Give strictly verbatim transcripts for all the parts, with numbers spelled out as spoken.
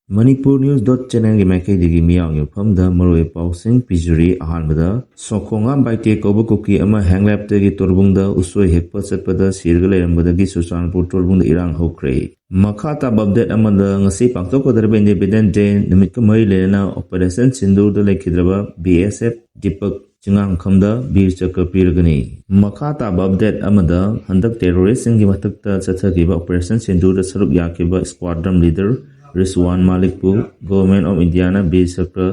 Manipur News dot channelꯒꯤ ꯃꯥꯏꯀꯩꯗꯒꯤ ꯃꯤꯌꯥꯝꯒꯤ ꯃꯐꯝꯗ ꯃꯔꯨꯑꯣꯏꯕ ꯄꯥꯎꯁꯤꯡ ꯄꯤꯖꯔꯤ꯫ ꯑꯍꯥꯟꯕꯗ, ꯁꯣꯈꯣꯡꯉꯥꯝ ꯕꯥꯏꯇꯦ ꯀꯧꯕ ꯀꯨꯀꯤ ꯑꯃ ꯍꯦꯡꯂꯦꯞꯇꯒꯤ ꯇꯣꯔꯕꯨꯡꯗ ꯎꯁꯣꯏ ꯍꯦꯛꯄ ꯆꯠꯄꯗ ꯁꯤꯔꯒ ꯂꯩꯔꯝꯕꯗꯒꯤ ꯆꯨꯔꯆꯥꯟꯄꯨꯔ ꯇꯣꯔꯕꯨꯡꯗ ꯏꯔꯥꯡ ꯍꯧꯈ꯭ꯔꯦ꯫ ꯃꯈꯥ ꯇꯥꯕ ꯑꯞꯗꯦꯠ ꯑꯃꯗ, ꯉꯁꯤ ꯄꯥꯡꯊꯣꯛꯀꯗꯧꯔꯤꯕ ꯏꯟꯗꯤꯄꯦꯟꯗꯦꯟꯁ ꯗꯦ ꯅꯨꯃꯤꯠꯀ ꯃꯔꯤ ꯂꯩꯅꯅ ꯑꯣꯄꯔꯦꯁꯟ ꯁꯤꯟꯗꯨꯔꯗ ꯂꯩꯈꯤꯗ꯭ꯔꯕ ꯕꯤ ꯑꯦꯁ ꯑꯦꯐ ꯗꯤꯄꯛ ꯆꯤꯡꯉꯥꯡꯈꯝꯗ ꯕꯤꯔ ꯆꯀ꯭ꯔ ꯄꯤꯔꯒꯅꯤ꯫ ꯃꯈꯥ ꯇꯥꯕ ꯑꯞꯗꯦꯠ ꯑꯃꯗ, ꯍꯟꯗꯛ ꯇꯦꯔꯣꯔꯤꯁꯁꯤꯡꯒꯤ ꯃꯊꯛꯇ ꯆꯠꯊꯈꯤꯕ ꯑꯣꯄꯔꯦꯁꯟ ꯁꯤꯟꯗꯨꯔꯗ ꯁꯔꯨꯛ ꯌꯥꯈꯤꯕ ꯁ꯭ꯀ꯭ꯋꯥꯗ꯭ꯔꯟ ꯂꯤꯗꯔ ꯔꯤꯁꯋꯥꯟ ꯃꯥꯂꯤꯛꯄꯨ ꯒꯣꯚꯔꯟꯃꯦꯟꯠ ꯑꯣꯐ ꯏꯟꯗꯤꯌꯥꯅ ꯕꯤꯔ ꯆꯀ꯭ꯔ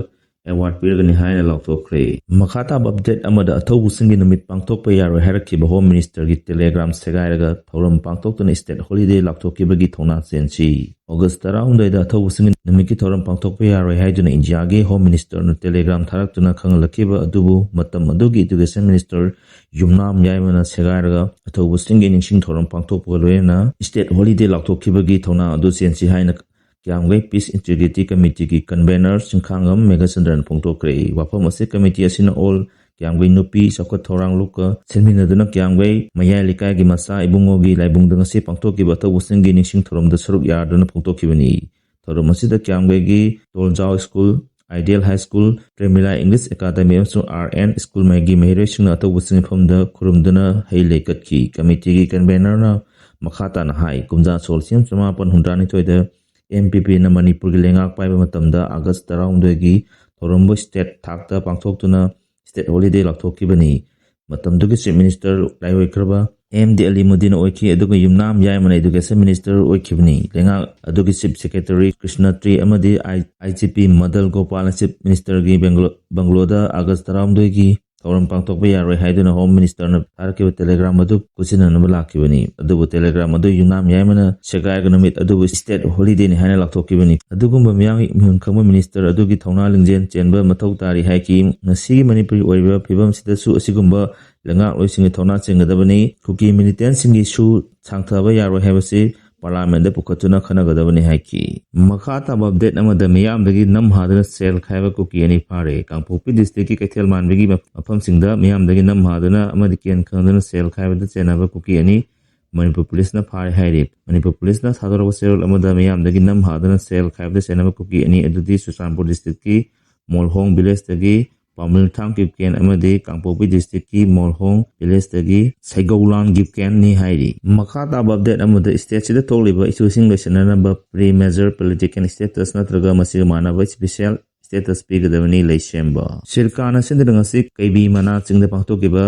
ꯑꯦꯋꯥꯔꯗ ꯄꯤꯔꯒꯅꯤ ꯍꯥꯏꯅ ꯂꯥꯎꯊꯣꯛꯈ꯭ꯔꯦ꯫ ꯃꯈꯥ ꯇꯥꯕ ꯑꯞꯗꯦꯠ ꯑꯃꯗ, ꯑꯊꯧꯕꯁꯤꯡꯒꯤ ꯅꯨꯃꯤꯠ ꯄꯥꯡꯊꯣꯛꯄ ꯌꯥꯔꯣꯏ ꯍꯥꯏꯔꯛꯈꯤꯕ ꯍꯣꯝ ꯃꯤꯅꯤꯁꯇꯔꯒꯤ ꯇꯦꯂꯦꯒ꯭ꯔꯥꯝ ꯁꯦꯒꯥꯏꯔꯒ ꯊꯧꯔꯝ ꯄꯥꯡꯊꯣꯛꯇꯨꯅ ꯁ꯭ꯇꯦꯠ ꯍꯣꯂꯤꯗꯦ ꯂꯥꯎꯊꯣꯛꯈꯤꯕꯒꯤ ꯊꯧꯅꯥ ꯆꯦꯟꯁꯤ꯫ ꯑꯣꯒꯁ ꯇꯔꯥꯍꯨꯝꯗꯣꯏꯗ ꯑꯊꯧꯕꯁꯤꯡꯒꯤ ꯅꯨꯃꯤꯠꯀꯤ ꯊꯧꯔꯝ ꯄꯥꯡꯊꯣꯛꯄ ꯌꯥꯔꯣꯏ ꯍꯥꯏꯗꯨꯅ ꯏꯟꯗꯤꯌꯥꯒꯤ ꯍꯣꯝ ꯃꯤꯅꯤꯁꯇꯔꯅ ꯇꯦꯂꯦꯒ꯭ꯔꯥꯝ ꯊꯥꯔꯛꯇꯨꯅ ꯈꯪꯍꯜꯂꯛꯈꯤꯕ ꯑꯗꯨꯕꯨ ꯃꯇꯝ ꯑꯗꯨꯒꯤ ꯏꯗꯨꯀꯦꯁꯟ ꯃꯤꯅꯤꯁꯇꯔ ꯌꯨꯝꯅꯥꯝ ꯌꯥꯏꯃꯅ ꯁꯦꯒꯥꯏꯔꯒ ꯑꯊꯧꯕꯁꯤꯡꯒꯤ ꯅꯤꯡꯁꯤꯡ ꯊꯧꯔꯝ ꯄꯥꯡꯊꯣꯛꯄꯒ ꯂꯣꯏꯅꯅ ꯁ꯭ꯇꯦꯠ ꯍꯣꯂꯤꯗꯦ ꯂꯥꯎꯊꯣꯛꯈꯤꯕꯒꯤ ꯊꯧꯅꯥ ꯑꯗꯨ ꯆꯦꯟꯁꯤ ꯍꯥꯏꯅ ꯀ꯭ꯌꯥꯝꯒꯩ ꯄꯤꯁ ꯏꯟꯇꯤꯒ꯭ꯔꯤꯇꯤ ꯀꯃꯤꯇꯤꯒꯤ ꯀꯟꯚꯦꯅꯔ ꯆꯤꯡꯈꯥꯡꯉꯝ ꯃꯦꯘꯆꯟꯗ꯭ꯔꯅ ꯐꯣꯡꯗꯣꯛꯈ꯭ꯔꯦ꯫ ꯋꯥꯐꯝ ꯑꯁꯤ ꯀꯃꯤꯇꯤ ꯑꯁꯤꯅ ꯑꯣꯜ ꯀ꯭ꯌꯥꯝꯒꯩ ꯅꯨꯄꯤ ꯆꯥꯎꯈꯠ ꯊꯧꯔꯥꯡ ꯂꯨꯞꯀ ꯁꯤꯟꯃꯤꯟꯅꯗꯨꯅ ꯀ꯭ꯌꯥꯝꯒꯩ ꯃꯌꯥꯏ ꯂꯩꯀꯥꯏꯒꯤ ꯃꯆꯥ ꯏꯕꯨꯡꯉꯣꯒꯤ ꯂꯥꯏꯕꯨꯡꯗ ꯉꯁꯤ ꯄꯥꯡꯊꯣꯛꯈꯤꯕ ꯑꯊꯧꯕꯁꯤꯡꯒꯤ ꯅꯤꯡꯁꯤꯡ ꯊꯧꯔꯝꯗ ꯁꯔꯨꯛ ꯌꯥꯗꯨꯅ ꯐꯣꯡꯗꯣꯛꯈꯤꯕꯅꯤ꯫ ꯊꯧꯔꯝ ꯑꯁꯤꯗ ꯀ꯭ꯌꯥꯝꯒꯩꯒꯤ ꯇꯣꯜꯖꯥꯎ school, ideal high school, Premila English academy ꯑꯃꯁꯨꯡ ꯑꯥꯔ ꯑꯦꯟ ꯁ꯭ꯀꯨꯜ ꯃꯥꯏꯒꯤ ꯃꯍꯩꯔꯣꯏꯁꯤꯡꯅ ꯑꯊꯧꯕꯁꯤꯡ ꯃꯐꯝꯗ ꯈꯨꯔꯨꯝꯗꯨꯅ ꯍꯩ ꯂꯩ ꯀꯠꯈꯤ꯫ ꯀꯃꯤꯇꯤꯒꯤ ꯀꯟꯚꯦꯅꯔꯅ ꯃꯈꯥ ꯇꯥꯅ ꯍꯥꯏ, ꯀꯨꯝꯖꯥ ꯁꯣꯛ ꯂꯤꯁꯤꯡ ꯑꯃ ꯆꯃꯥꯄꯟ ꯍꯨꯝꯗ꯭ꯔꯥꯅꯤꯊꯣꯏꯗ ꯑꯦꯝ ꯄꯤ ꯄꯤꯅ ꯃꯅꯤꯄꯨꯔꯒꯤ ꯂꯩꯉꯥꯛ ꯄꯥꯏꯕ ꯃꯇꯝꯗ ꯑꯥꯒꯁ ꯇꯔꯥꯍꯨꯝꯗꯣꯏꯒꯤ ꯊꯧꯔꯝꯕꯨ ꯁ꯭ꯇꯦꯠ ꯊꯥꯛꯇ ꯄꯥꯡꯊꯣꯛꯇꯨꯅ ꯁ꯭ꯇꯦꯠ ꯍꯣꯂꯤꯗꯦ ꯂꯥꯎꯊꯣꯛꯈꯤꯕꯅꯤ꯫ ꯃꯇꯝꯗꯨꯒꯤ ꯆꯤꯐ ꯃꯤꯅꯤꯁꯇꯔ ꯂꯥꯏꯑꯣꯏꯈ꯭ꯔꯕ ꯑꯦꯝ ꯗꯤ ꯑꯂꯤꯃꯨꯗꯤꯟ ꯑꯣꯏꯈꯤ, ꯑꯗꯨꯒ ꯌꯨꯝꯅꯥꯝ ꯌꯥꯏꯃꯅ ꯏꯗꯨꯀꯦꯁꯟ ꯃꯤꯅꯤꯁꯇꯔ ꯑꯣꯏꯈꯤꯕꯅꯤ꯫ ꯂꯩꯉꯥꯛ ꯑꯗꯨꯒꯤ ꯆꯤꯐ ꯁꯦꯀ꯭ꯔꯦꯇꯔꯤ ꯀ꯭ꯔꯤꯁꯅꯇ꯭ꯔꯤ ꯑꯃꯗꯤ ꯑꯥꯏ ꯖꯤ ꯄꯤ ꯃꯗꯜ ꯒꯣꯄꯥꯜꯅ ꯆꯤꯐ ꯃꯤꯅꯤꯁꯇꯔꯒꯤ ꯕꯦꯡꯒ꯭ꯂꯣ-, ꯕꯪꯒ꯭ꯂꯣꯗ ꯑꯥꯒꯁ ꯇꯔꯥꯍꯨꯝꯗꯣꯏꯒꯤ ꯊꯧꯔꯝ ꯄꯥꯡꯊꯣꯛꯄ ꯌꯥꯔꯣꯏ ꯍꯥꯏꯗꯨꯅ ꯍꯣꯝ ꯃꯤꯅꯤꯁꯇꯔꯅ ꯊꯥꯔꯛꯈꯤꯕ ꯇꯦꯂꯦꯒ꯭ꯔꯥꯝ ꯑꯗꯨ ꯈꯨꯠꯁꯤꯟꯅꯅꯕ ꯂꯥꯛꯈꯤꯕꯅꯤ꯫ ꯑꯗꯨꯕꯨ ꯇꯦꯂꯦꯒ꯭ꯔꯥꯝ ꯑꯗꯨ ꯌꯨꯝꯅꯥꯝ ꯌꯥꯏꯃꯅ ꯁꯦꯒꯥꯏꯔꯒ ꯅꯨꯃꯤꯠ ꯑꯗꯨꯕꯨ ꯁ꯭ꯇꯦꯠ ꯍꯣꯂꯤꯗꯦꯅꯤ ꯍꯥꯏꯅ ꯂꯥꯎꯊꯣꯛꯈꯤꯕꯅꯤ꯫ ꯑꯗꯨꯒꯨꯝꯕ ꯃꯤꯌꯥꯝꯒꯤ ꯃꯤꯍꯨꯟ ꯈꯪꯕ ꯃꯤꯅꯤꯁꯇꯔ ꯑꯗꯨꯒꯤ ꯊꯧꯅꯥ ꯂꯤꯡꯖꯦꯜ ꯆꯦꯟꯕ ꯃꯊꯧ ꯇꯥꯔꯤ ꯍꯥꯏꯈꯤ꯫ ꯉꯁꯤꯒꯤ ꯃꯅꯤꯄꯨꯔꯒꯤ ꯑꯣꯏꯔꯤꯕ ꯐꯤꯕꯝꯁꯤꯗꯁꯨ ꯑꯁꯤꯒꯨꯝꯕ ꯂꯩꯉꯥꯛꯂꯣꯏꯁꯤꯡꯒꯤ ꯊꯧꯅꯥ ꯆꯦꯟꯒꯗꯕꯅꯤ꯫ ꯀꯨꯀꯤ ꯃꯤꯂꯤꯇꯦꯟꯁꯤꯡꯒꯤ ꯁꯨ ꯁꯥꯡꯊꯕ ꯌꯥꯔꯣꯏ ꯍꯥꯏꯕꯁꯤ ꯄꯥꯔꯂꯥꯃꯦꯟꯗ ꯄꯨꯈꯠꯇꯨꯅ ꯈꯟꯅꯒꯗꯕꯅꯤ ꯍꯥꯏꯈꯤ꯫ ꯃꯈꯥ ꯇꯥꯕ ꯑꯞꯗꯦꯠ ꯑꯃꯗ, ꯃꯤꯌꯥꯝꯗꯒꯤ ꯅꯝ ꯍꯥꯗꯨꯅ ꯁꯦꯜ ꯈꯥꯏꯕ ꯀꯨꯀꯤ ꯑꯅꯤ ꯐꯥꯔꯦ꯫ ꯀꯥꯡꯄꯣꯛꯄꯤ ꯗꯤꯁꯇ꯭ꯔꯤꯛꯀꯤ ꯀꯩꯊꯦꯜ ꯃꯥꯟꯕꯤꯒꯤ ꯃꯐꯝꯁꯤꯡꯗ ꯃꯤꯌꯥꯝꯗꯒꯤ ꯅꯝ ꯍꯥꯗꯨꯅ ꯑꯃꯗꯤ ꯀꯦꯟ ꯈꯪꯗꯨꯅ ꯁꯦꯜ ꯈꯥꯏꯕꯗ ꯆꯦꯟꯅꯕ ꯀꯨꯀꯤ ꯑꯅꯤ ꯃꯅꯤꯄꯨꯔ ꯄꯨꯂꯤꯁꯅ ꯐꯥꯔꯦ ꯍꯥꯏꯔꯤ꯫ ꯃꯅꯤꯄꯨꯔ ꯄꯨꯂꯤꯁꯅ ꯊꯥꯗꯣꯔꯛꯄ ꯆꯦꯔꯣꯜ ꯑꯃꯗ ꯃꯤꯌꯥꯝꯗꯒꯤ ꯅꯝ ꯍꯥꯗꯨꯅ ꯁꯦꯜ ꯈꯥꯏꯕꯗ ꯆꯦꯟꯅꯕ ꯀꯨꯀꯤ ꯑꯅꯤ ꯑꯗꯨꯗꯤ ꯆꯨꯔꯆꯥꯟꯄꯨꯔ ꯗꯤꯁꯇ꯭ꯔꯤꯛꯀꯤ ꯃꯣꯜꯍꯣꯡ ꯚꯤꯂꯦꯖꯇꯒꯤ ꯄꯥꯃꯤꯜꯊꯥꯡ ꯀꯤꯞꯀꯦꯟ ꯑꯃꯗꯤ ꯀꯥꯡꯄꯣꯛꯄꯤ ꯗꯤꯁꯇ꯭ꯔꯤꯛꯀꯤ ꯃꯣꯜꯍꯣꯡ ꯚꯤꯂꯦꯖꯇꯒꯤ ꯁꯩꯒꯧꯂꯥꯟ ꯀꯤꯞꯀꯦꯟꯅꯤ ꯍꯥꯏꯔꯤ꯫ ꯃꯈꯥ ꯇꯥꯕ ꯑꯞꯗꯦꯠ ꯑꯃꯗ ꯁ꯭ꯇꯦꯠꯁꯤꯗ ꯊꯣꯛꯂꯤꯕ ꯏꯁꯨꯁꯤꯡ ꯂꯣꯏꯁꯤꯟꯅꯅꯕ ꯄ꯭ꯔꯤ ꯃꯦꯖꯔ ꯄꯣꯂꯤꯇꯤꯀꯦꯜ ꯁ꯭ꯇꯦꯇꯁ ꯅꯠꯇ꯭ꯔꯒ ꯃꯁꯤꯒ ꯃꯥꯟꯅꯕ ꯁ꯭ꯄꯤꯁꯦꯜ ꯁ꯭ꯇꯦꯇꯁ ꯄꯤꯒꯗꯕꯅꯤ ꯂꯩꯁꯦꯝꯕ꯫ ꯁꯤꯔꯀꯥꯔꯅ ꯁꯤꯟꯗꯨꯅ ꯉꯁꯤ ꯀꯩꯕꯤ ꯃꯅꯥ ꯆꯤꯡꯗ ꯄꯥꯡꯊꯣꯛꯈꯤꯕ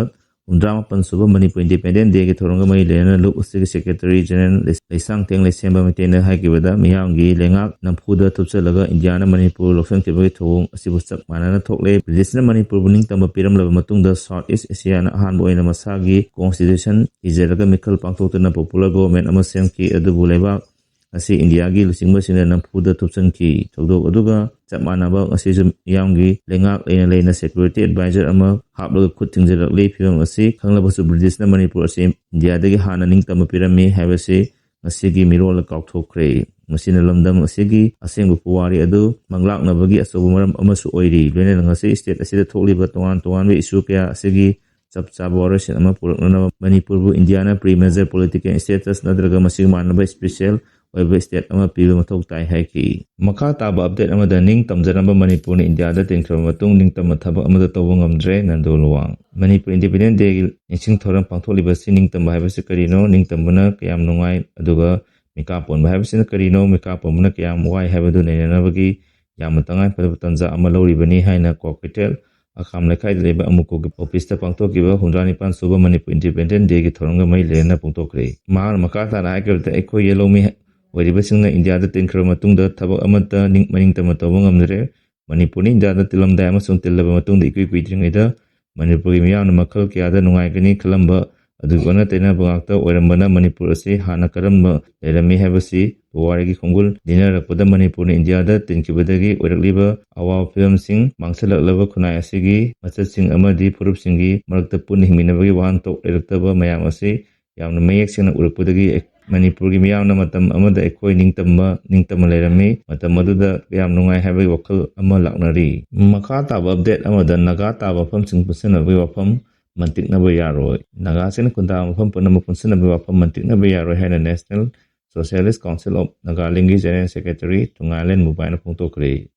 ꯍꯨꯝꯗ꯭ꯔꯥ ꯃꯥꯄꯟ ꯁꯨꯕ ꯃꯅꯤꯄꯨꯔ ꯏꯟꯗꯤꯄꯦꯟꯗꯦꯟ ꯗꯦꯒꯤ ꯊꯧꯔꯝꯒ ꯃꯔꯤ ꯂꯩꯅꯅ ꯂꯨꯞ ꯑꯁꯤꯒꯤ ꯁꯦꯀ꯭ꯔꯦꯇꯔꯤ ꯖꯦꯅꯔꯦꯜ ꯂꯩ-, ꯂꯩꯁꯥꯡꯊꯦꯡ ꯂꯩꯁꯦꯝꯕ ꯃꯩꯇꯩꯅ ꯍꯥꯏꯈꯤꯕꯗ ꯃꯤꯌꯥꯝꯒꯤ ꯂꯩꯉꯥꯛ ꯅꯝꯐꯨꯗ ꯊꯨꯞꯆꯜꯂꯒ ꯏꯟꯗꯤꯌꯥꯅ ꯃꯅꯤꯄꯨꯔ ꯂꯧꯁꯤꯟꯈꯤꯕꯒꯤ ꯊꯧꯑꯣꯡ ꯑꯁꯤꯕꯨ ꯆꯞ ꯃꯥꯟꯅꯅ ꯊꯣꯛꯂꯦ꯫ ꯕ꯭ꯔꯤꯇꯤꯁꯅ ꯃꯅꯤꯄꯨꯔꯕꯨ ꯅꯤꯡꯇꯝꯕ ꯄꯤꯔꯝꯂꯕ ꯃꯇꯨꯡꯗ ꯁꯥꯎꯠ ꯏꯁ ꯑꯦꯁꯤꯌꯥꯅ ꯑꯍꯥꯟꯕ ꯑꯣꯏꯅ ꯃꯁꯥꯒꯤ ꯀꯣꯟꯁꯇꯤꯇ꯭ꯌꯨꯁꯟ ꯏꯖꯔꯒ ꯃꯤꯈꯜ ꯄꯥꯡꯊꯣꯛꯇꯨꯅ ꯄꯣꯄꯨꯂꯔ ꯒꯣꯚꯔꯟꯃꯦꯟꯠ ꯑꯃ ꯁꯦꯝꯈꯤ꯫ ꯑꯗꯨꯕꯨ ꯂꯩꯕꯥꯛ ꯑꯁꯤ ꯏꯟꯗꯤꯌꯥꯒꯤ ꯂꯨꯆꯤꯡꯕꯁꯤꯡꯅ ꯅꯝꯐꯨꯗ ꯊꯨꯞꯆꯟꯈꯤ꯫ ꯊꯧꯗꯣꯛ ꯑꯗꯨꯒ ꯆꯞ ꯃꯥꯟꯅꯕ ꯉꯁꯤꯁꯨ ꯃꯤꯌꯥꯝꯒꯤ ꯂꯩꯉꯥꯛ ꯂꯩꯅ ꯂꯩꯅ ꯁꯦꯀ꯭ꯌꯨꯔꯤꯇꯤ ꯑꯦꯗꯚꯥꯏꯖꯔ ꯑꯃ ꯍꯥꯞꯂꯒ ꯈꯨꯠ ꯊꯤꯡꯖꯤꯜꯂꯛꯂꯤ꯫ ꯐꯤꯕꯝ ꯑꯁꯤ ꯈꯪꯂꯕꯁꯨ ꯕ꯭ꯔꯤꯇꯤꯁꯅ ꯃꯅꯤꯄꯨꯔ ꯑꯁꯤ ꯏꯟꯗꯤꯌꯥꯗꯒꯤ ꯍꯥꯟꯅ ꯅꯤꯡꯇꯝꯕ ꯄꯤꯔꯝꯃꯤ ꯍꯥꯏꯕꯁꯤ ꯉꯁꯤꯒꯤ ꯃꯤꯔꯣꯜꯅ ꯀꯥꯎꯊꯣꯛꯈ꯭ꯔꯦ꯫ ꯃꯁꯤꯅ ꯂꯝꯗꯝ ꯑꯁꯤꯒꯤ ꯑꯁꯦꯡꯕ ꯄꯨꯋꯥꯔꯤ ꯑꯗꯨ ꯃꯪꯂꯥꯛꯅꯕꯒꯤ ꯑꯆꯧꯕ ꯃꯔꯝ ꯑꯃꯁꯨ ꯑꯣꯏꯔꯤ꯫ ꯂꯣꯏꯅꯅ ꯉꯁꯤ ꯁ꯭ꯇꯦꯠ ꯑꯁꯤꯗ ꯊꯣꯛꯂꯤꯕ ꯇꯣꯉꯥꯟ ꯇꯣꯉꯥꯟꯕ ꯏꯁꯨ ꯀꯌꯥ ꯑꯁꯤꯒꯤ ꯆꯞ ꯆꯥꯕ ꯋꯥꯔꯣꯏꯁꯤꯟ ꯑꯃ ꯄꯨꯔꯛꯅꯅꯕ ꯃꯅꯤꯄꯨꯔꯕꯨ ꯏꯟꯗꯤꯌꯥꯅ ꯄ꯭ꯔꯤ ꯃꯦꯖꯔ ꯄꯣꯂꯤꯇꯤꯀꯦꯜ ꯁ꯭ꯇꯦꯇꯁ ꯅꯠꯇ꯭ꯔꯒ ꯃꯁꯤꯒ ꯃꯥꯟꯅꯕ ꯁ꯭ꯄꯤꯁꯦꯜ ꯑꯣꯏꯕ ꯁ꯭ꯇꯦꯠ ꯑꯃ ꯄꯤꯕ ꯃꯊꯧ ꯇꯥꯏ ꯍꯥꯏꯈꯤ꯫ ꯃꯈꯥ ꯇꯥꯕ ꯑꯞꯗꯦꯠ ꯑꯃꯗ ꯅꯤꯡ ꯇꯝꯖꯔꯝꯕ ꯃꯅꯤꯄꯨꯔꯅ ꯏꯟꯗꯤꯌꯥꯗ ꯇꯤꯟꯈ꯭ꯔꯕ ꯃꯇꯨꯡ ꯅꯤꯡꯇꯝꯕ ꯊꯕꯛ ꯑꯃꯗ ꯇꯧꯕ ꯉꯝꯗ꯭ꯔꯦ, ꯅꯟꯗꯣ ꯂꯨꯋꯥꯡ꯫ ꯃꯅꯤꯄꯨꯔ ꯏꯟꯗꯤꯄꯦꯟꯗꯦꯟꯁ ꯗꯦꯒꯤ ꯅꯤꯡꯁꯤꯡ ꯊꯧꯔꯝ ꯄꯥꯡꯊꯣꯛꯂꯤꯕ ꯑꯁꯤ ꯅꯤꯡꯇꯝꯕ ꯍꯥꯏꯕꯁꯤ ꯀꯔꯤꯅꯣ? ꯅꯤꯡꯇꯝꯕꯅ ꯀꯌꯥꯝ ꯅꯨꯡꯉꯥꯏ? ꯑꯗꯨꯒ ꯃꯤꯀꯥꯞ ꯑꯣꯟꯕ ꯍꯥꯏꯕꯁꯤꯅ ꯀꯔꯤꯅꯣ? ꯃꯤꯀꯥꯞ ꯑꯣꯟꯕꯅ ꯀꯌꯥꯝ ꯋꯥꯏ ꯍꯥꯏꯕꯗꯨ ꯅꯩꯅꯅꯕꯒꯤ ꯌꯥꯝꯅ ꯇꯉꯥꯏ ꯐꯗꯕ ꯇꯥꯟꯖꯥ ꯑꯃ ꯂꯧꯔꯤꯕꯅꯤ ꯍꯥꯏꯅ ꯀ꯭ꯋꯥꯀꯩꯊꯦꯜ ꯑꯈꯥꯝ ꯂꯩꯀꯥꯏꯗ ꯂꯩꯕ ꯑꯃꯨꯀꯣꯒꯤ ꯑꯣꯐꯤꯁꯇ ꯄꯥꯡꯊꯣꯛꯈꯤꯕ ꯍꯨꯝꯗ꯭ꯔꯥ ꯅꯤꯄꯥꯟ ꯁꯨꯕ ꯃꯅꯤꯄꯨꯔ ꯏꯟꯗꯤꯄꯦꯟꯗꯦꯟꯁ ꯗꯦꯒꯤ ꯊꯧꯔꯝꯒ ꯃꯔꯤ ꯂꯩꯅꯅ ꯐꯣꯡꯗꯣꯛꯈ꯭ꯔꯦ꯫ ꯃꯍꯥꯛꯅ ꯃꯈꯥ ꯇꯥꯅ ꯍꯥꯏꯈꯤꯕꯗ, ꯑꯩꯈꯣꯏ ꯌꯦꯜꯍꯧꯃꯤ ꯑꯣꯏꯔꯤꯕꯁꯤꯡꯅ ꯏꯟꯗꯤꯌꯥꯗ ꯇꯤꯟꯈ꯭ꯔꯕ ꯃꯇꯨꯡꯗ ꯊꯕꯛ ꯑꯃꯠꯇ ꯅꯤꯡ-, ꯃꯅꯤꯡ ꯇꯝꯅ ꯇꯧꯕ ꯉꯝꯗ꯭ꯔꯦ꯫ ꯃꯅꯤꯄꯨꯔꯅ ꯏꯟꯗꯤꯌꯥꯗ ꯇꯤꯜꯂꯝꯗꯥꯏ ꯑꯃꯁꯨꯡ ꯇꯤꯜꯂꯕ ꯃꯇꯨꯡꯗ ꯏꯀꯨꯏ ꯀꯨꯏꯗ꯭ꯔꯤꯉꯩꯗ ꯃꯅꯤꯄꯨꯔꯒꯤ ꯃꯤꯌꯥꯝꯅ ꯃꯈꯜ ꯀꯌꯥꯗ ꯅꯨꯡꯉꯥꯏꯒꯅꯤ ꯈꯜꯂꯝꯕ ꯑꯗꯨꯒꯤ ꯑꯣꯟꯅ ꯇꯩꯅꯕ ꯉꯥꯛꯇ ꯑꯣꯏꯔꯝꯕꯅ ꯃꯅꯤꯄꯨꯔ ꯑꯁꯤ ꯍꯥꯟꯅ ꯀꯔꯝꯕ ꯂꯩꯔꯝꯃꯤ ꯍꯥꯏꯕꯁꯤ ꯄꯨꯋꯥꯔꯤꯒꯤ ꯈꯣꯡꯒꯨꯜ ꯂꯤꯅꯔꯛꯄꯗ ꯃꯅꯤꯄꯨꯔꯅ ꯏꯟꯗꯤꯌꯥꯗ ꯇꯤꯟꯈꯤꯕꯗꯒꯤ ꯑꯣꯏꯔꯛꯂꯤꯕ ꯑꯋꯥꯕ ꯐꯤꯕꯝꯁꯤꯡ, ꯃꯥꯡꯁꯤꯜꯂꯛꯂꯕ ꯈꯨꯟꯅꯥꯏ ꯑꯁꯤꯒꯤ ꯃꯆꯠꯁꯤꯡ ꯑꯃꯗꯤ ꯐꯨꯔꯨꯞꯁꯤꯡꯒꯤ ꯃꯔꯛꯇ ꯄꯨꯟꯅ ꯍꯤꯡꯃꯤꯟꯅꯕꯒꯤ ꯋꯥꯍꯟꯊꯣꯛ ꯂꯩꯔꯛꯇꯕ ꯃꯌꯥꯝ ꯑꯁꯤ ꯌꯥꯝꯅ ꯃꯌꯦꯛ ꯁꯦꯡꯅ ꯎꯔꯛꯄꯗꯒꯤ ꯃꯅꯤꯄꯨꯔꯒꯤ ꯃꯤꯌꯥꯝꯅ ꯃꯇꯝ ꯑꯃꯗ ꯑꯩꯈꯣꯏ ꯅꯤꯡꯇꯝꯕ, ꯅꯤꯡꯇꯝꯕ ꯂꯩꯔꯝꯃꯤ꯫ ꯃꯇꯝ ꯑꯗꯨꯗ ꯀꯌꯥꯝ ꯅꯨꯡꯉꯥꯏ ꯍꯥꯏꯕꯒꯤ ꯋꯥꯈꯜ ꯑꯃ ꯂꯥꯛꯅꯔꯤ꯫ ꯃꯈꯥ ꯇꯥꯕ ꯑꯞꯗꯦꯠ ꯑꯃꯗ ꯅꯥꯒꯥ ꯇꯥꯕ ꯃꯐꯝꯁꯤꯡ ꯄꯨꯟꯁꯤꯟꯅꯕꯒꯤ ꯋꯥꯐꯝ ꯃꯟꯇꯤꯛꯅꯕ ꯌꯥꯔꯣꯏ꯫ ꯅꯥꯒꯥꯁꯤꯡꯅ ꯈꯨꯟꯗꯥꯕ ꯃꯐꯝ ꯄꯨꯝꯅꯃꯛ ꯄꯨꯟꯁꯤꯟꯅꯕꯒꯤ ꯋꯥꯐꯝ ꯃꯟꯇꯤꯛꯅꯕ ꯌꯥꯔꯣꯏ ꯍꯥꯏꯅ National Socialist Council of Nagalandꯒꯤ General Secretary ꯊꯨꯉꯥꯏꯂꯦꯟ ꯃꯨꯕꯥꯏꯅ ꯐꯣꯡꯗꯣꯛꯈ꯭ꯔꯦ꯫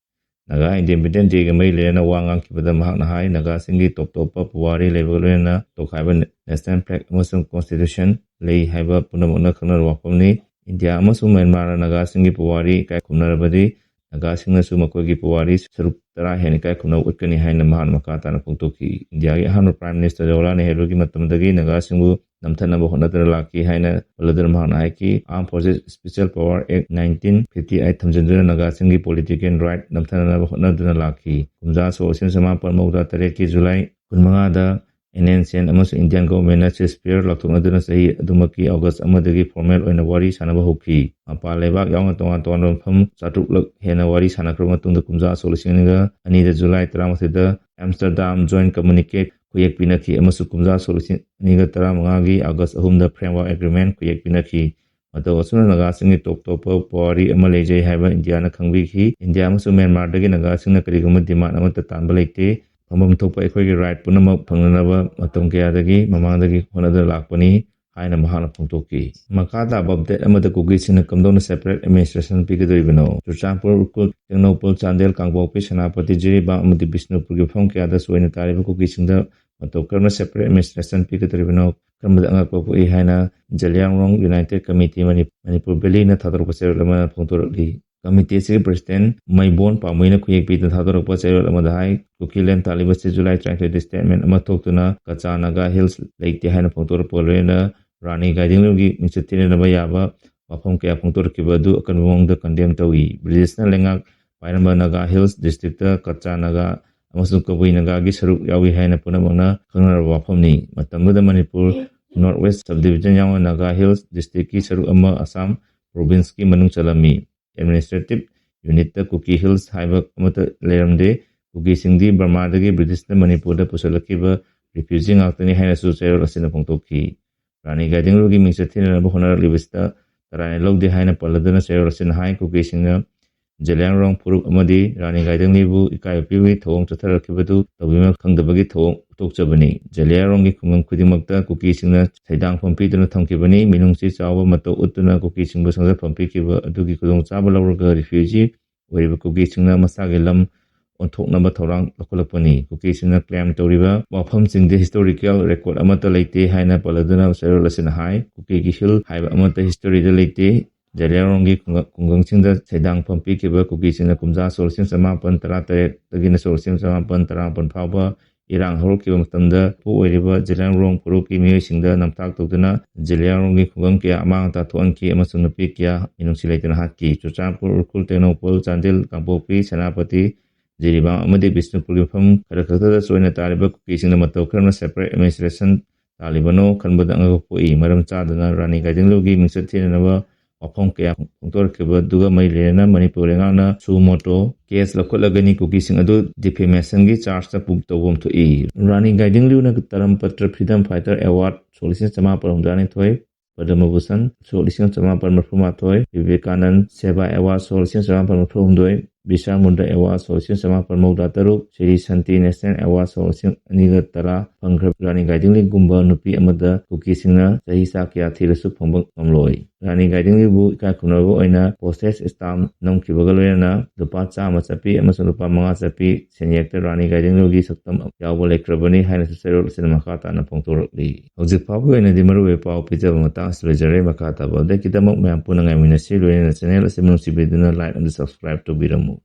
Naga Independence Dayꯒ ꯃꯔꯤ ꯂꯩꯅꯅ ꯋꯥ ꯉꯥꯡꯈꯤꯕꯗ ꯃꯍꯥꯛꯅ ꯍꯥꯏ, ꯅꯥꯒꯥꯁꯤꯡꯒꯤ ꯇꯣꯞ ꯇꯣꯞꯄ ꯄꯨꯋꯥꯔꯤ ꯂꯩꯕꯒ ꯂꯣꯏꯅꯅ ꯇꯣꯈꯥꯏꯕ National Flag ꯑꯃꯁꯨꯡ Constitution ꯂꯩ ꯍꯥꯏꯕ ꯄꯨꯝꯅꯃꯛꯅ ꯈꯪꯅꯔꯕ ꯋꯥꯐꯝꯅꯤ꯫ ꯏꯟꯗꯤꯌꯥ ꯑꯃꯁꯨꯡ ꯃ꯭ꯌꯥꯟꯃꯥꯔꯅ ꯅꯥꯒꯥꯁꯤꯡꯒꯤ ꯄꯨꯋꯥꯔꯤ ꯏꯀꯥꯏ ꯈꯨꯝꯅꯔꯕꯗꯤ ꯅꯥꯒꯥꯁꯤꯡꯅꯁꯨ ꯃꯈꯣꯏꯒꯤ ꯄꯨꯋꯥꯔꯤ ꯁꯔꯨꯛ ꯇꯔꯥ ꯍꯦꯟꯅ ꯏꯀꯥꯏ ꯈꯨꯝꯅꯕ ꯎꯠꯀꯅꯤ ꯍꯥꯏꯅ ꯃꯍꯥꯛꯅ ꯃꯈꯥ ꯇꯥꯅ ꯐꯣꯡꯗꯣꯛꯈꯤ꯫ ꯏꯟꯗꯤꯌꯥꯒꯤ ꯑꯍꯥꯟꯕ Prime Minister ꯖꯋꯥꯍꯔꯂꯥꯜ ꯅꯦꯍꯔꯨꯒꯤ ꯃꯇꯝꯗꯒꯤ ꯅꯥꯒꯥꯁꯤꯡꯕꯨ ꯅꯝꯊꯅꯕ ꯍꯣꯠꯅꯗꯨꯅ ꯂꯥꯛꯈꯤ ꯍꯥꯏꯅ ꯄꯜꯂꯗꯨꯅ ꯃꯍꯥꯛꯅ ꯍꯥꯏꯈꯤ, Armed Forces Special Power Act nineteen fifty eight ꯊꯝꯖꯤꯟꯗꯨꯅ ꯅꯥꯒꯥꯁꯤꯡꯒꯤ political right ꯅꯝꯊꯅꯅꯕ ꯍꯣꯠꯅꯗꯨꯅ ꯂꯥꯛꯈꯤ꯫ ꯀꯨꯝꯖꯥ ꯁꯣꯛ ꯂꯤꯁꯤꯡ ꯆꯃꯥꯄꯟ ꯃꯧꯗ꯭ꯔꯥ ꯇꯔꯦꯠꯀꯤ ꯖꯨꯂꯥꯏ ꯀꯨꯟꯃꯉꯥꯗ N N C N ꯑꯃꯁꯨꯡ Indian Governmentꯅ ceasefire ꯂꯥꯎꯊꯣꯛꯅꯗꯨꯅ ꯆꯍꯤ ꯑꯗꯨꯃꯛꯀꯤ August ꯑꯃꯗꯒꯤ formal ꯑꯣꯏꯅ ꯋꯥꯔꯤ ꯁꯥꯟꯅꯕ ꯍꯧꯈꯤ꯫ ꯃꯄꯥꯟ ꯂꯩꯕꯥꯛ ꯌꯥꯎꯅ ꯇꯣꯉꯥꯟ ꯇꯣꯉꯥꯟꯕ ꯃꯐꯝ ꯆꯥꯇ꯭ꯔꯨꯛꯂꯛ ꯍꯦꯟꯅ ꯋꯥꯔꯤ ꯁꯥꯟꯅꯈ꯭ꯔꯕ ꯃꯇꯨꯡꯗ ꯀꯨꯝꯖꯥ ꯁꯣꯛ ꯂꯤꯁꯤꯡ ꯑꯅꯤꯒ ꯑꯅꯤꯗ ꯖꯨꯂꯥꯏ ꯇꯔꯥꯃꯥꯊꯣꯏꯗ Amsterdam Joint Communique ꯈꯨꯌꯦꯛ ꯄꯤꯅꯈꯤ ꯑꯃꯁꯨꯡ ꯀꯨꯝꯖꯥ ꯁꯣꯛ ꯂꯤꯁꯤꯡ ꯑꯅꯤꯒ ꯇꯔꯥꯃꯉꯥꯒꯤ August ꯑꯍꯨꯝꯗ Framework Agreement ꯈꯨꯌꯦꯛ ꯄꯤꯅꯈꯤ꯫ ꯃꯇꯧ ꯑꯁꯨꯝꯅ ꯅꯥꯒꯥꯁꯤꯡꯒꯤ ꯇꯣꯞ ꯇꯣꯞꯄ ꯄꯨꯋꯥꯔꯤ ꯑꯃ ꯂꯩꯖꯩ ꯍꯥꯏꯕ ꯏꯟꯗꯤꯌꯥꯅ ꯈꯪꯕꯤꯈꯤ꯫ ꯏꯟꯗꯤꯌꯥ ꯑꯃꯁꯨꯡ ꯃ꯭ꯌꯥꯟꯃꯥꯔꯗꯒꯤ ꯅꯥꯒꯥꯁꯤꯡꯅ ꯀꯔꯤꯒꯨꯝꯕ demand ꯑꯃꯠꯇ ꯇꯥꯟꯕ ꯂꯩꯇꯦ꯫ ꯐꯪꯐꯝ ꯊꯣꯛꯄ ꯑꯩꯈꯣꯏꯒꯤ right ꯄꯨꯝꯅꯃꯛ ꯐꯪꯅꯅꯕ ꯃꯇꯝ ꯀꯌꯥꯗꯒꯤ ꯃꯃꯥꯡꯗꯒꯤ ꯍꯣꯠꯅꯗꯨꯅ ꯂꯥꯛꯄꯅꯤ ꯍꯥꯏꯅ ꯃꯍꯥꯛꯅ ꯐꯣꯡꯗꯣꯛꯈꯤ꯫ ꯃꯈꯥ ꯇꯥꯕ update ꯑꯃꯗ ꯀꯨꯀꯤꯁꯤꯡꯅ ꯀꯝꯗꯧꯅ separate administration ꯄꯤꯒꯗꯧꯔꯤꯕꯅꯣ? ꯆꯨꯔꯆꯥꯟꯄꯨꯔ, ꯎꯈ꯭ꯔꯨꯜ, ꯇꯦꯡꯅꯧꯄꯜ, ꯆꯥꯟꯗꯦꯜ, ꯀꯥꯡꯄꯣꯛꯄꯤ, ꯁꯦꯅꯥꯄꯇꯤ, ꯖꯤꯔꯤꯕꯥꯝ ꯑꯃꯗꯤ ꯕꯤꯁꯅꯨꯄꯨꯔꯒꯤ ꯃꯐꯝ ꯀꯌꯥꯗ ꯆꯣꯏꯅ ꯇꯥꯔꯤꯕ ꯀꯨꯀꯤꯁꯤꯡꯗ ꯃꯇꯧ ꯀꯔꯝꯅ separate administration ꯄꯤꯒꯗꯧꯔꯤꯕꯅꯣ? ꯀꯔꯝꯕꯗ ꯑꯉꯛꯄ ꯄꯣꯛꯏ ꯍꯥꯏꯅ Zeliangrong United Committee money-, Manipur ꯚꯦꯂꯤꯅ ꯊꯥꯗꯣꯔꯛꯄ ꯆꯦꯔꯣꯜ ꯑꯃꯅ ꯐꯣꯡꯗꯣꯔꯛꯂꯤ꯫ Committee ꯑꯁꯤꯒꯤ President ꯃꯩꯕꯣꯟ ꯄꯥꯝꯃꯨꯏꯅ ꯈꯨꯌꯦꯛ ꯄꯤꯗꯨꯅ ꯊꯥꯗꯣꯔꯛꯄ ꯆꯦꯔꯣꯜ ꯑꯃꯗ ꯍꯥꯏ, ꯀꯨꯀꯤꯂꯦꯟ ꯇꯥꯂꯤꯕꯁꯤ ꯖꯨꯂꯥꯏ ꯇꯔꯥꯅꯤꯊꯣꯏꯗ statement ꯑꯃ ꯊꯣꯛꯇꯨꯅ ꯀꯆꯥ ꯅꯥꯒꯥ ꯍꯤꯜꯁ ꯂꯩꯇꯦ ꯍꯥꯏꯅ ꯐꯣꯡꯗꯣꯔꯛꯄꯒ ꯂꯣꯏꯅꯅ ꯔꯥꯅꯤ ꯒꯥꯏꯗꯤꯡꯂꯨꯒꯤ ꯃꯤꯡꯆꯠ ꯊꯤꯅꯅꯕ ꯌꯥꯕ ꯋꯥꯐꯝ ꯀꯌꯥ ꯐꯣꯡꯗꯣꯔꯛꯈꯤꯕ ꯑꯗꯨ ꯑꯀꯟꯕ ꯃꯑꯣꯡꯗ condemn ꯇꯧꯏ꯫ ꯕ꯭ꯔꯤꯇꯤꯁꯅ ꯂꯩꯉꯥꯛ ꯄꯥꯏꯔꯝꯕ ꯅꯥꯒꯥ ꯍꯤꯜꯁ ꯗꯤꯁꯇ꯭ꯔꯤꯛꯇ ꯀꯆꯥ ꯅꯥꯒꯥ ꯑꯃꯁꯨꯡ ꯀꯕꯨꯏ ꯅꯥꯒꯥꯒꯤ ꯁꯔꯨꯛ ꯌꯥꯎꯏ ꯍꯥꯏꯅ ꯄꯨꯝꯅꯃꯛꯅ ꯈꯪꯅꯔꯕ ꯋꯥꯐꯝꯅꯤ꯫ ꯃꯇꯝꯗꯨꯗ ꯃꯅꯤꯄꯨꯔ North West Subdivision ꯌꯥꯎꯅ ꯅꯥꯒꯥ ꯍꯤꯜꯁ ꯗꯤꯁꯇ꯭ꯔꯤꯛꯀꯤ ꯁꯔꯨꯛ ꯑꯃ ꯑꯁꯥꯝ ꯄ꯭ꯔꯣꯚꯤꯟꯁꯀꯤ ꯃꯅꯨꯡ ꯆꯜꯂꯝꯃꯤ꯫ Administrative unitꯇ ꯀꯨꯀꯤ ꯍꯤꯜꯁ ꯍꯥꯏꯕ ꯑꯃꯠꯇ ꯂꯩꯔꯝꯗꯦ꯫ ꯀꯨꯀꯤꯁꯤꯡꯗꯤ ꯕꯔꯃꯥꯗꯒꯤ ꯕ꯭ꯔꯤꯇꯤꯁꯅ ꯃꯅꯤꯄꯨꯔꯗ ꯄꯨꯁꯤꯜꯂꯛꯈꯤꯕ refugee ꯉꯥꯛꯇꯅꯤ ꯍꯥꯏꯅꯁꯨ ꯆꯦꯔꯣꯜ ꯑꯁꯤꯅ ꯐꯣꯡꯗꯣꯛꯈꯤ꯫ ꯔꯥꯅꯤ ꯒꯥꯏꯗꯤꯡꯂꯨꯒꯤ ꯃꯤꯡꯆꯠ ꯊꯤꯅꯅꯕ ꯍꯣꯠꯅꯔꯛꯂꯤꯕꯁꯤꯗ ꯇꯔꯥꯏꯅ ꯂꯧꯗꯦ ꯍꯥꯏꯅ ꯄꯜꯂꯗꯨꯅ ꯆꯦꯔꯣꯜ ꯑꯁꯤꯅ ꯍꯥꯏ, ꯀꯨꯀꯤꯁꯤꯡꯅ ꯖꯦꯂꯤꯌꯥꯡꯔꯣꯡ ꯐꯨꯔꯨꯞ ꯑꯃꯗꯤ ꯔꯥꯅꯤ ꯒꯥꯏꯗꯤꯡꯂꯤꯕꯨ ꯏꯀꯥꯏꯕ ꯄꯤꯕꯒꯤ ꯊꯧꯑꯣꯡ ꯆꯠꯊꯔꯛꯈꯤꯕꯗꯨ ꯇꯧꯕꯤꯃꯜ ꯈꯪꯗꯕꯒꯤ ꯊꯧꯑꯣꯡ ꯎꯠꯊꯣꯛꯆꯕꯅꯤ꯫ ꯖꯦꯂꯤꯌꯥꯡꯔꯣꯡꯒꯤ ꯈꯨꯡꯒꯪ ꯈꯨꯗꯤꯡꯃꯛꯇ ꯀꯨꯀꯤꯁꯤꯡꯅ ꯁꯩꯗꯥꯡꯐꯝ ꯄꯤꯗꯨꯅ ꯊꯝꯈꯤꯕꯅꯤ꯫ ꯃꯤꯅꯨꯡꯁꯤ ꯆꯥꯎꯕ ꯃꯇꯧ ꯎꯠꯇꯨꯅ ꯀꯨꯀꯤꯁꯤꯡꯕꯨ ꯁꯪꯖꯠꯐꯝ ꯄꯤꯈꯤꯕ ꯑꯗꯨꯒꯤ ꯈꯨꯗꯣꯡꯆꯥꯕ ꯂꯧꯔꯒ ꯔꯤꯐ꯭ꯌꯨꯖꯤ ꯑꯣꯏꯔꯤꯕ ꯀꯨꯀꯤꯁꯤꯡꯅ ꯃꯁꯥꯒꯤ ꯂꯝ ꯑꯣꯟꯊꯣꯛꯅꯕ ꯊꯧꯔꯥꯡ ꯂꯧꯈꯠꯂꯛꯄꯅꯤ꯫ ꯀꯨꯀꯤꯁꯤꯡꯅ ꯀ꯭ꯂꯦꯝ ꯇꯧꯔꯤꯕ ꯋꯥꯐꯝꯁꯤꯡꯗꯤ ꯍꯤꯁꯇꯣꯔꯤꯀꯦꯜ ꯔꯦꯀꯣꯔꯗ ꯑꯃꯠꯇ ꯂꯩꯇꯦ ꯍꯥꯏꯅ ꯄꯜꯂꯗꯨꯅ ꯆꯦꯔꯣꯜ ꯑꯁꯤꯅ ꯍꯥꯏ꯫ ꯀꯨꯀꯤꯒꯤ ꯍꯤꯜ ꯍꯥꯏꯕ ꯑꯃꯠꯇ ꯍꯤꯁꯇꯣꯔꯤꯗ ꯂꯩꯇꯦ꯫ ꯖꯦꯂꯤꯌꯥꯡꯔꯣꯡꯒꯤ ꯈꯨꯡꯒ-, ꯈꯨꯡꯒꯪꯁꯤꯡꯗ ꯁꯩꯗꯥꯡꯐꯝ ꯄꯤꯈꯤꯕ ꯀꯨꯀꯤꯁꯤꯡꯅ ꯀꯨꯝꯖꯥ ꯁꯣꯛ ꯂꯤꯁꯤꯡ ꯆꯃꯥꯄꯟ ꯇꯔꯥꯇꯔꯦꯠꯇꯒꯤꯅ ꯁꯣꯛ ꯂꯤꯁꯤꯡ ꯆꯃꯥꯄꯟ ꯇꯔꯥꯃꯥꯄꯟ ꯐꯥꯎꯕ ꯏꯔꯥꯡ ꯍꯧꯔꯛꯈꯤꯕ ꯃꯇꯝꯗ ꯃꯄꯨ ꯑꯣꯏꯔꯤꯕ ꯖꯦꯂꯤꯌꯥꯡꯔꯣꯡ ꯐꯨꯔꯨꯞꯀꯤ ꯃꯤꯑꯣꯏꯁꯤꯡꯗ ꯅꯝꯊꯥꯛ ꯇꯧꯗꯨꯅ ꯖꯦꯂꯤꯌꯥꯡꯔꯣꯡꯒꯤ ꯈꯨꯡꯒꯪ ꯀꯌꯥ ꯑꯃꯥꯡ ꯑꯇꯥ ꯊꯣꯛꯍꯟꯈꯤ ꯑꯃꯁꯨꯡ ꯅꯨꯄꯤ ꯀꯌꯥ ꯃꯤꯅꯨꯡꯁꯤ ꯂꯩꯇꯅ ꯍꯥꯠꯈꯤ꯫ ꯆꯨꯔꯆꯥꯟꯄꯨꯔ, ꯎꯈ꯭ꯔꯨꯜ, ꯇꯦꯡꯅꯧꯄꯜ, ꯆꯥꯟꯗꯦꯜ, ꯀꯥꯡꯄꯣꯛꯄꯤ, ꯁꯦꯅꯥꯄꯇꯤ, ꯖꯤꯔꯤꯕꯥꯝ ꯑꯃꯗꯤ ꯕꯤꯁꯅꯨꯄꯨꯔꯒꯤ ꯃꯐꯝ ꯈꯔ ꯈꯛꯇꯗ ꯆꯣꯏꯅ ꯇꯥꯔꯤꯕ ꯀꯨꯀꯤꯁꯤꯡꯅ ꯃꯇꯧ ꯀꯔꯝꯅ ꯁꯦꯄꯔꯦꯠ ꯑꯦꯗꯃꯤꯅꯤꯁꯇ꯭ꯔꯦꯁꯟ ꯇꯥꯜꯂꯤꯕꯅꯣ ꯈꯟꯕꯗ ꯑꯉꯛꯄ ꯄꯣꯛꯏ꯫ ꯃꯔꯝ ꯆꯥꯗꯅ ꯔꯥꯅꯤ ꯒꯥꯏꯗꯤꯡꯂꯨꯒꯤ ꯃꯤꯡꯆꯠ ꯊꯤꯅꯅꯕ ꯋꯥꯐꯝ ꯀꯌꯥ ꯐꯣꯡꯗꯣꯔꯛꯈꯤꯕꯗꯨꯒ ꯃꯔꯤ ꯂꯩꯅꯅ ꯃꯅꯤꯄꯨꯔ ꯂꯩꯉꯥꯛꯅ ꯁꯨ ꯃꯣꯇꯣ ꯀꯦꯁ ꯂꯧꯈꯠꯂꯒꯅꯤ ꯀꯨꯀꯤꯁꯤꯡ ꯑꯗꯨ ꯗꯤꯐꯦꯃꯦꯁꯟꯒꯤ ꯆꯥꯔꯖꯇ ꯄꯨ-, ꯇꯧꯐꯝ ꯊꯣꯛꯏ꯫ ꯔꯥꯅꯤ ꯒꯥꯏꯗꯤꯡꯂꯨꯅ ꯇꯔꯝꯄꯇ꯭ꯔ ꯐ꯭ꯔꯤꯗꯝ ꯐꯥꯏꯇꯔ ꯑꯦꯋꯥꯔꯗ ꯁꯣꯛ ꯂꯤꯁꯤꯡ ꯆꯃꯥꯄꯟ ꯍꯨꯝꯗ꯭ꯔꯥꯅꯤꯊꯣꯏ, ꯄꯗꯃ ꯚꯨꯁꯟ ꯁꯣꯛ ꯂꯤꯁꯤꯡ ꯆꯃꯥꯄꯟ ꯃꯔꯤꯐꯨ ꯃꯥꯊꯣꯏ, ꯕꯤꯕꯦꯀꯥꯅꯟ ꯁꯦꯕꯥ ꯑꯦꯋꯥꯔꯗ ꯁꯣꯛ ꯂꯤꯁꯤꯡ ꯆꯃꯥꯄꯟ ꯃꯔꯤꯐꯨ ꯍꯨꯝꯗꯣꯏ, ꯕꯤꯔꯁꯥ ꯃꯨꯟꯗꯥ ꯑꯦꯋꯥꯔꯗ ꯁꯣꯛ ꯂꯤꯁꯤꯡ ꯆꯃꯥꯄꯟ ꯃꯧꯗ꯭ꯔꯥ ꯇꯔꯨꯛ, ꯁ꯭ꯔꯤ ꯁꯥꯟꯇꯤ ꯅꯦꯁꯅꯦꯜ ꯑꯦꯋꯥꯔꯗ ꯁꯣꯛ ꯂꯤꯁꯤꯡ ꯑꯅꯤꯒ ꯇꯔꯥ ꯐꯪꯈ꯭ꯔꯕ ꯔꯥꯅꯤ ꯒꯥꯏꯗꯤꯡꯂꯤꯒꯨꯝꯕ ꯅꯨꯄꯤ ꯑꯃꯗ ꯀꯨꯀꯤꯁꯤꯡꯅ ꯆꯍꯤ ꯆꯥ ꯀꯌꯥ ꯊꯤꯔꯁꯨ ꯐꯪꯕ ꯉꯝꯂꯣꯏ꯫ ꯔꯥꯅꯤ ꯒꯥꯏꯗꯤꯡꯂꯤꯕꯨ ꯏꯀꯥꯏ ꯈꯨꯝꯅꯕ ꯑꯣꯏꯅ ꯄꯣꯁꯇꯦꯖ ꯁ꯭ꯇꯥꯝꯞ ꯅꯝꯈꯤꯕꯒ ꯂꯣꯏꯅꯅ ꯂꯨꯄꯥ ꯆꯥꯝꯃ ꯆꯠꯄꯤ ꯑꯃꯁꯨꯡ ꯂꯨꯄꯥ ꯃꯉꯥ ꯆꯠꯄꯤ ꯁꯦꯟꯌꯦꯛꯇ ꯔꯥꯅꯤ ꯒꯥꯏꯗꯤꯡꯂꯤꯒꯤ ꯁꯛꯇꯝ ꯌꯥꯎꯕ ꯂꯩꯈ꯭ꯔꯕꯅꯤ ꯍꯥꯏꯅꯁꯨ ꯆꯦꯔꯣꯜ ꯑꯁꯤꯅ ꯃꯈꯥ ꯇꯥꯅ ꯐꯣꯡꯗꯣꯔꯛꯂꯤ꯫ ꯍꯧꯖꯤꯛ ꯐꯥꯎꯕꯒꯤ ꯑꯣꯏꯅꯗꯤ ꯃꯔꯨꯑꯣꯏꯕ ꯄꯥꯎ ꯄꯤꯖꯕ ꯃꯇꯥꯡ ꯑꯁꯤꯗ ꯂꯣꯏꯖꯔꯦ꯫ ꯃꯈꯥ ꯇꯥꯕ ꯑꯞꯗꯦꯠꯀꯤꯗꯃꯛ ꯃꯌꯥꯝ ꯄꯨꯟꯅ ꯉꯥꯏꯃꯤꯟꯅꯁꯤ꯫ ꯂꯣꯏꯅꯅ ꯆꯦꯅꯦꯜ ꯑꯁꯤꯕꯨ ꯅꯨꯡꯁꯤꯕꯤꯗꯨꯅ ꯂꯥꯏꯛ ꯑꯃꯗꯤ ꯁꯕꯁꯀ꯭ꯔꯥꯏꯕ ꯇꯧꯕꯤꯔꯝꯃꯨ꯫